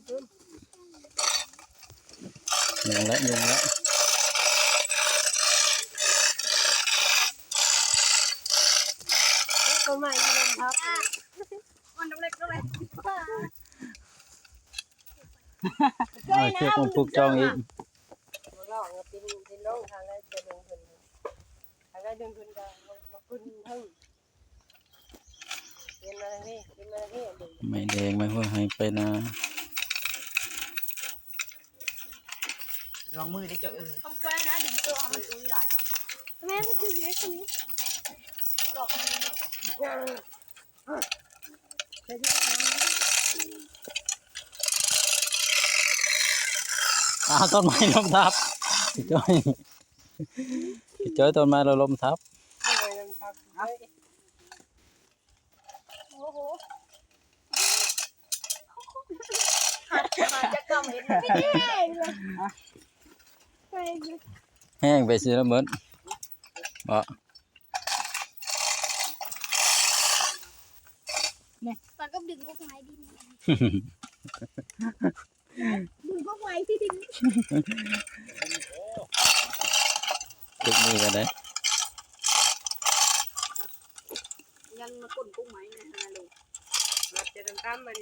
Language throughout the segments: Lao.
ຍຸງແຫຼະ ຍຸງແຫຼະ ຕົ້ນໄມ້ຢູ່ລົມພັດ ມັນເລັກໆ ເອົາເຊືອກມາຜູກຈອງອີກ ມັນຮ້ອງເປັນ ເປັນລົງທາງໃດຈະລົງເພິ່ນ ທາງໃດເພິ່ນກໍເອົາຂຶ້ນເທິງ. ໄມ້ແດງ ໄມ້ຫົວໄຮ່ໄປນາ ລອງມືໄດ້ເຈົ້າເອີຍ ຕ້ອງຊ່ວຍນະ ດຶງເກີບໃຫ້ມັນຕຸ້ຍຫຼາຍ ແມ່ນ ມັນຄືຢູ່ໃນຕົງນີ້ ລອກ ອ້າວ ຕົ້ນໄມ້ລົ້ມທັບ ຈ້ອຍ ຈ້ອຍ ຕົ້ນໄມ້ລະລົ້ມທັບ ໂອ້ໂຫ ຫາຈັກກຳເຫັນ ແຫ້ງເລີຍ ແຫ້ງໄປຊິລະເໝິດ ບໍ່ ແມ່ນ ປາກໍດຶງກົກໄມ້ດິນ ດຶງກົກໄມ້ທີ່ດິນ ເຈັບມືກັນເດ້ ຍັນມາກົ້ນກົກໄມ້ນະ ຫາລົງ ເຈັບຕາມໆ ມັນ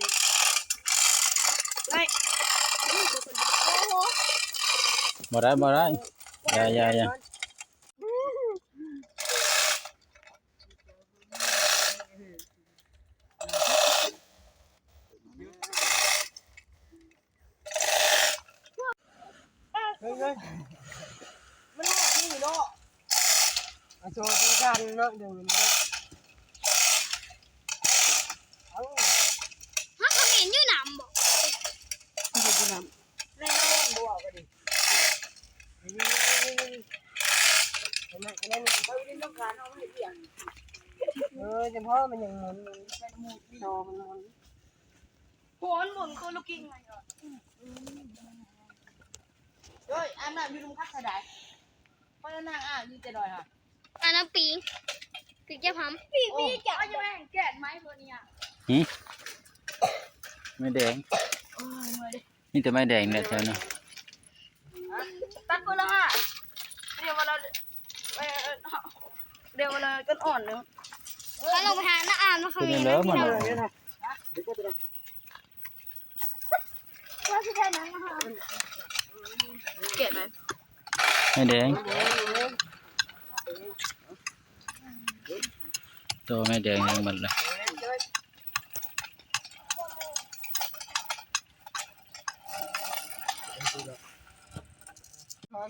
ໄດ້ ໂອ້ໂຫ ບໍ່ໄດ້ ບໍ່ໄດ້ ຢ່າ ຢ່າ ຢ່າ. ເຮີ້ຍ ເຮີ້ຍ ມັນຮ້ອນນີ້ເນາະ ອາໂຊຈັງຊັ້ນເນາະ ເດີນເນາະ ເອົາ ຮະ ເຂົາເຫັນຢູ່ນຳບໍ່ ເຫັນຢູ່ນຳ ແມ່ນບໍ່ເວົ້າກໍດີ ນີ້ໆໆໆ ເຫັນໄໝ ອັນນັ້ນ ເຂົາຢູ່ໃນໂຮງການເຮົາເຮັດວຽກ ເອີ ຈະພໍມັນຍັງໝູນ ມັນໝູນ ມັນໝູນ ໂຫ ມັນໝູນຄືລູກກິງໄງ ເອີຍ ອາບນ້ຳຢູ່ລຸ່ມຄັກຊະໄດ ຂ້ອຍນາງອາບຢູ່ແຕ່ດອຍຫະ ອາບນ້ຳປີງ ປີງແກ້ວຫຳ ປີງ ໂອ້ ປີງແກ້ວ ເອົາຢູ່ແມ່ງແກະໄມ້ບໍ່ນີ້ອະ ຫື ໄມ້ແດງ ໂອ້ຍ ເມື່ອຍເດ້ ມີແຕ່ໄມ້ແດງແຫຼະແຖວນີ້ ຕັດເພິ່ນລະຫະ ດຽວວ່າລະ ເອີ ດຽວວ່າລະຕົ້ນອ່ອນເນາະ ເຮົາລົງໄປຫານ້າອາມເນາະ ເຂົາມີ ເປັນຫຍັງເດີ ມັນ ແກະໄດ້ ໄມ້ແດງ ຕໍ່ໄມ້ແດງຍັງມັນລະ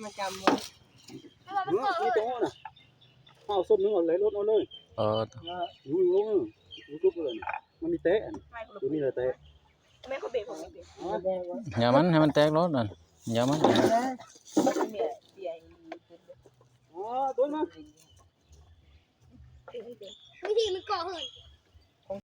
ມາຈຳ ເອີ ມີໂຕນະ ເອົາສົ້ນໜຶ່ງເອົາເລີຍ ລົດເອົາເລີຍ ເອີ ຢູ່ລົງ ຢູ່ຈຸດເລີຍ ມັນມີແຕະ ຕົວນີ້ລະແຕະ ແມ່ເຂົາເບະ ເຂົາເບະ ຢ່າມັນ ໃຫ້ມັນແຕກໂລດນັ້ນ ຢ່າມັນ ໂອ້ ໂຕມາ ວິທີມັນເກາະເຮີ້ຍ